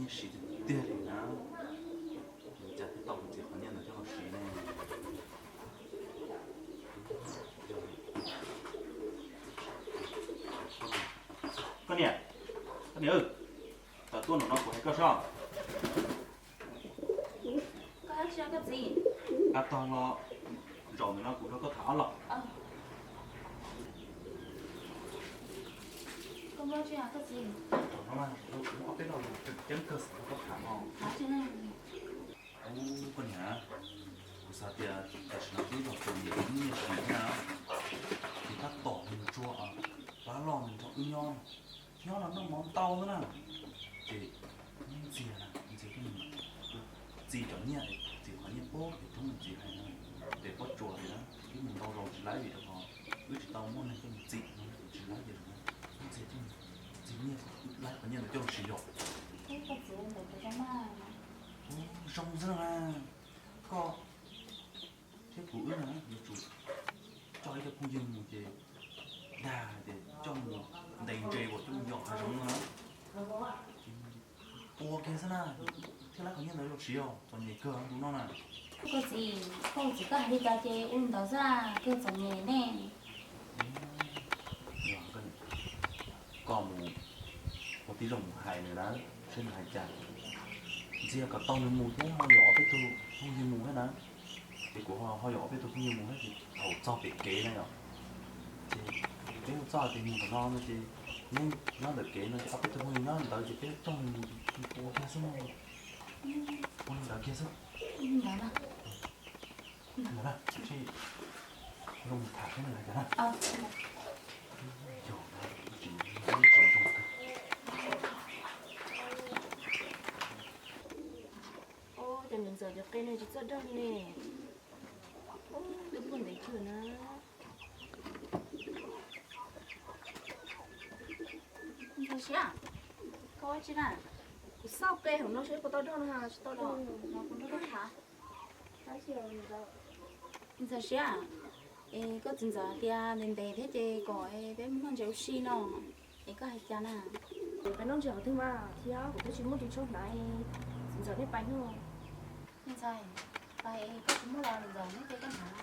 Siv tiag tiag li na. Cas thiaj tau kuv txiv qhov nyiaj ntawd coj los siv ne? Koj niam, koj niam, tawm tuaj nram no kuv hais koj soj. Nqa tog los zaum ntawm no kuv nrog koj tham ob los. Ob peb lo ceeb kawg xwb koj tham no. Ub, koj niam, kuv xav tias tam sim no twb yog tus niam nyiaj siv na, ces tab tom nws tsuas pab loj nws nrog wb nyob, nyob los noj mov ntau xwb na. Ces ntxias na, ntxias txiv cov nyiaj, txiv qhov nyiaj puag pem roob, txiv hais na, pem pob tsuas li na, wb mus ntau zaus tsis laib vim rau qhov wb tsis tau muaj neeg coj mus txim no, tsis laib ces ntxias coj, txiv nyiaj, laib qhov nyiaj ntawd coj mus siv yom. Ub, zoo xwb na, koj thiab kuv wb na yuav tsum coj ib co phooj ywg mus ces dag tias coj mus ntes ntses uas coj mus yos hav zoov no na. Ua kiag xwb na, thiaj laib qhov nyiaj ntawd los siv os, txom nyem kawg tus no na. Koj txiv, koj txiv koj hais li cas ces ua li ntawd xwb, kawg txom nyem ne. Koj mus ua tib zoo mus hais nws na, seb nws hais cas. Ntxias kom tau nws mus thiab ho yuav ob peb tug phooj ywg mus thiab na. Ces kuv ho yuav ob peb tug phooj ywg mus thiab ces thaum txog pem kev na yom, ces peb hu txoj hais tias mus tom no no ces neb nyob ntawm kev no ces ob peb tug phooj ywg nyob ntawd ces peb coj nws mus ua kiag xwb no. Ua li ntawd kiag xwb. Ntawd na, seb zoo tham seb nws hais cas na. Ub, cas niam ntxawm cov qe no tsis txawj dag li ne. Twb puag ntev kawg na. Ntxawm Siab, koj ua dab tsi na? Kuv xauj qe hauv no seb puas tau dag no, tsis tau dag no kuv nrog koj tham. Ntxawm Siab, es koj txiv ntxawm hais tias ntev ntev thiab ces kom peb mus noj ntses ua si no, es koj hais cas na? Kuv peb noj ntses qhov twg mas thiab, kuv twb tsis muaj ris tsho hnav, txiv ntxawm nej pais no. Me ntxhais, pais koj tsis muaj los ntxawm neb cia koj hnav.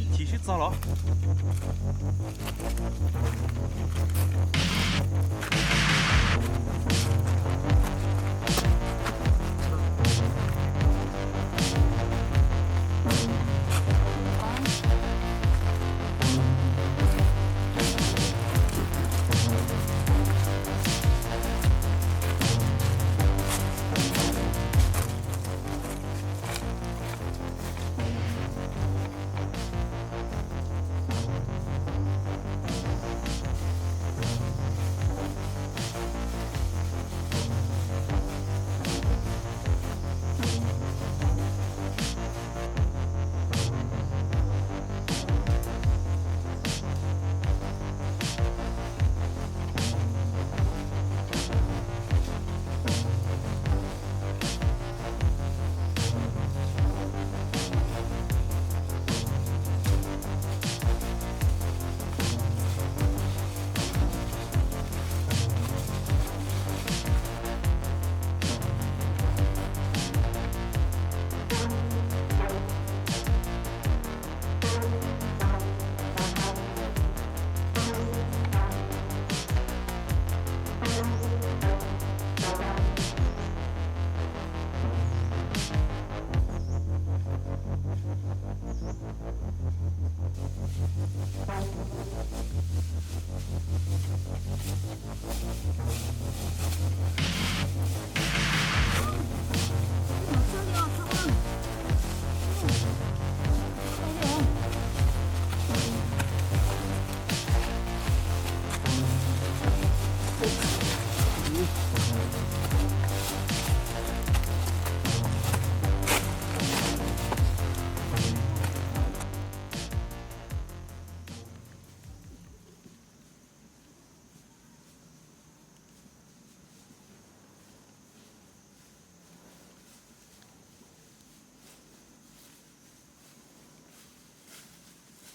Ib chim sib txog los.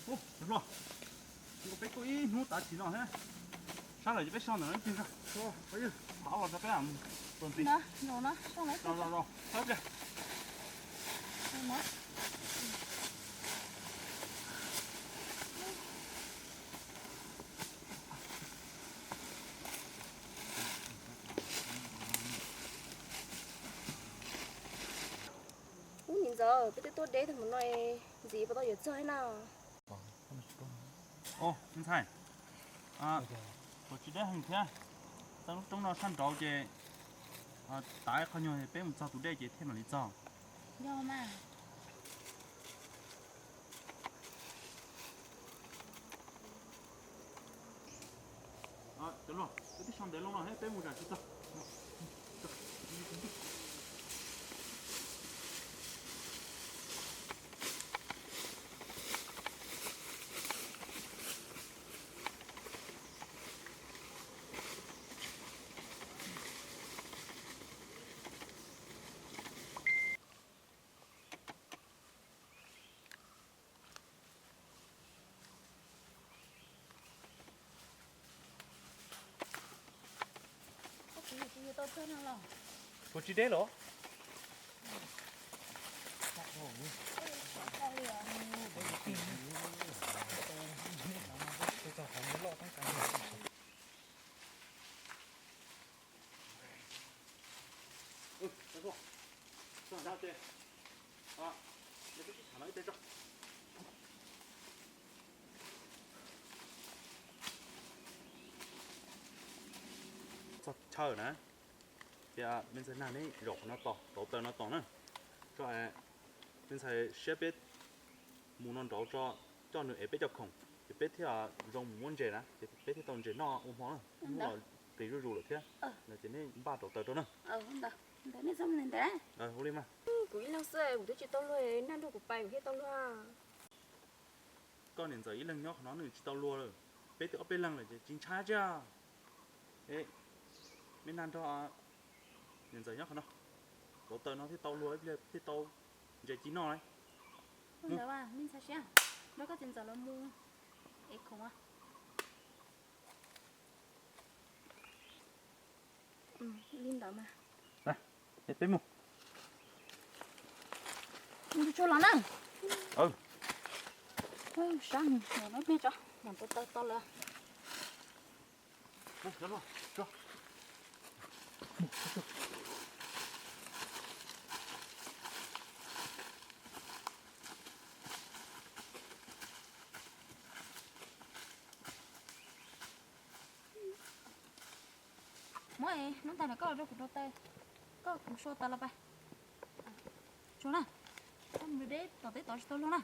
Ub, cov hluas, peb tuaj ib hnub tav chim no thiab, sab lawm ces peb so ntawm no ib pliag tso. Thov los rau peb tuaj ntxiv. Los, los, los, thawb pliag. Ub, niam ntxawm, peb twb tuaj deb tag mus no, ntxiv puas tau yuav txog thiab na? Ntxhais, tuaj tsis deb heev thiab, txog lub roob no sab nraud ces tav ib qho nyuag peb mus txog tus dej ces thiaj mam li txog. Yog mas. Cov hluas, peb twb so ntev loo no thiab peb mus zam tsis txog. Puas tsis deb los? Txog chaw na, ces me ntxhais nag neb zaum qhov no tos, rauv taws no tos na, tso, me ntxhais siab peb mus no nraud tso, coj nws ev peb cov khoom, ces peb thiaj zoo mus muab ntses na, ces peb thiaj tau ntses noj ua hmo na. Hnub los plis zuj zus lawm thiab, ces neb npaj rauv taws rau na. Ua li mas. Kuv ib leeg xwb, kuv twb tsis tau luag, nag nrog kuv pais kuv thiaj tau luag. Koj niam ntxawm ib leeg nyob qhov no nws tsis tau luag lawm, peb twb ob peb leeg lawm ces tsis ntshai tsi. Me nag nrog niam ntxawm nyob qhov no, rauv taws no thiaj tau luag ib pliag thiaj tau ntses ci noj lauj. Ntawd me ntxhais siab, nrog koj txiv ntxawm lawv mus ev khoom. Li ntawd mas. Peb mus. Tsuag los na. Sab no ib pliag tso, mam rauv taws tau lawm. Muab hnub ntawd koj los rau kuv rauv taws, koj kuv sua tas los pais. Tsuag na, koj mus deb tom teb tod tsis tau luag na.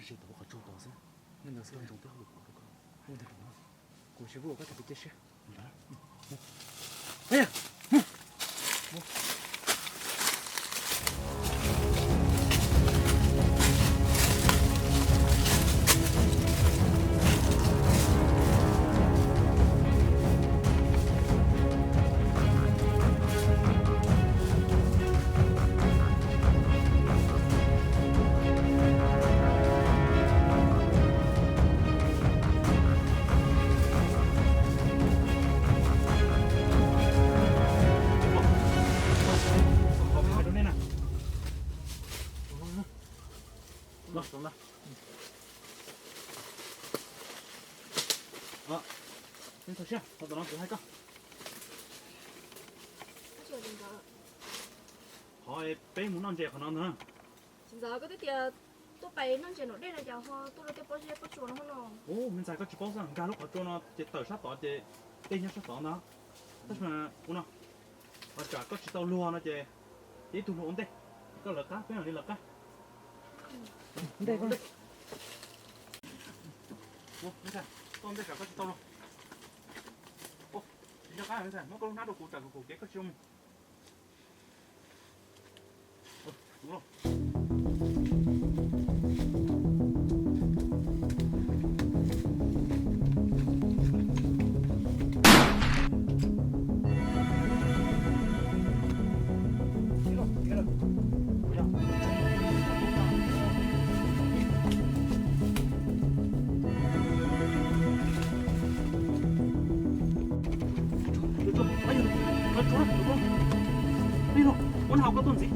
Tsis tau qhov tsaug tod xwb, nej ntawd xwb los ntsoov tej hauj lwm kuv rau koj. Kuv tsis vwj koj txoj kev cia siab. Qhov peb mus noj ntses qhov no ntag. Txiv ntxawm, koj twb tias tuaj pais noj ntses nram dej no cas ho tuaj rau tej pob zeb pob tsuas no no? Ub, me ntxhais, koj tsis paub xwb, nkag lub qhov tsua no ces tawm sab tod ces dej nyob sab tod ntag. Tab sis mas ua no, ho tsam koj tsis tau luag no ces ib tug luag ua ntej, koj lawv qab, peb mam li lawv qab. Ntej koj. Ua, me ntxhais, koj ua ntej tsam koj tsis tau luag. Ua, tsis nco qab me ntxhais, muab koj lub hnab rau kuv tsam kuv kaum kev koj tsis tau mus. Ua no haus koj tuaj ntxiv.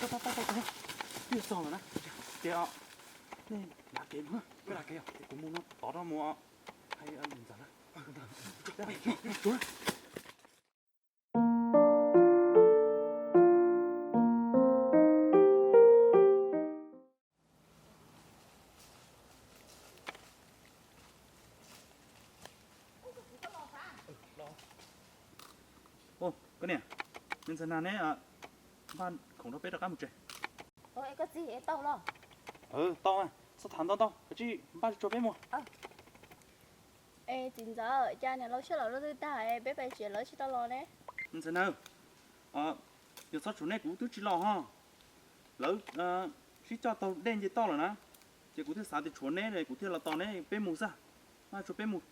Twb yuav txog lawm na. Ces nej lav kev, koj lav kev, ces kuv mus no tod rau mus hais ntxawm na. Ua, koj niam, me ntxhais nag neb npaj khoom rau peb rov qab mus tsev. Koj txiv, tau los? Tau, txhob tham ntau ntau, kav tsij npaj tso peb mus. Es txiv ntxawm, cas niam laus sib laus rau twg tag peb pais tsev lawv tsis tau los ne? Me ntxhais nag, yog txhob tshuav nej kuv twb tsis los ho. Lawv sib coj taug dej nce toj lawm na, ces kuv thiaj xav tias tshuav neb kuv thiaj los tos neb peb mus xwb. Maj tso peb mus.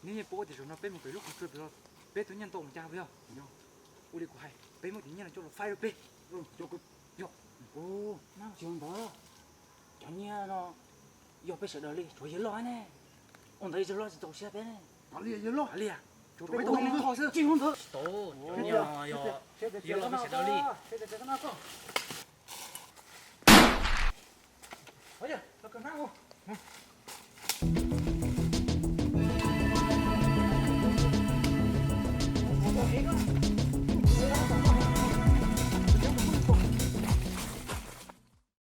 Neb yeej paub tias zaum no peb mus pem lub qhov tsua pem los peb tus nyiaj ntau mus cas puas yog? Ua li kuv hais, peb muab cov nyiaj no coj los faib rau peb. Yog, ntawd cov nyiaj no yog peb sawv daws li, tshuav yawg loj ne. Ua ntawd yawg loj tsis txaus siab peb ne. Li yawg loj, li, tshuav peb tus nyiaj no xwb. Tsis ua ntawd. Yawg loj peb sawv daws li.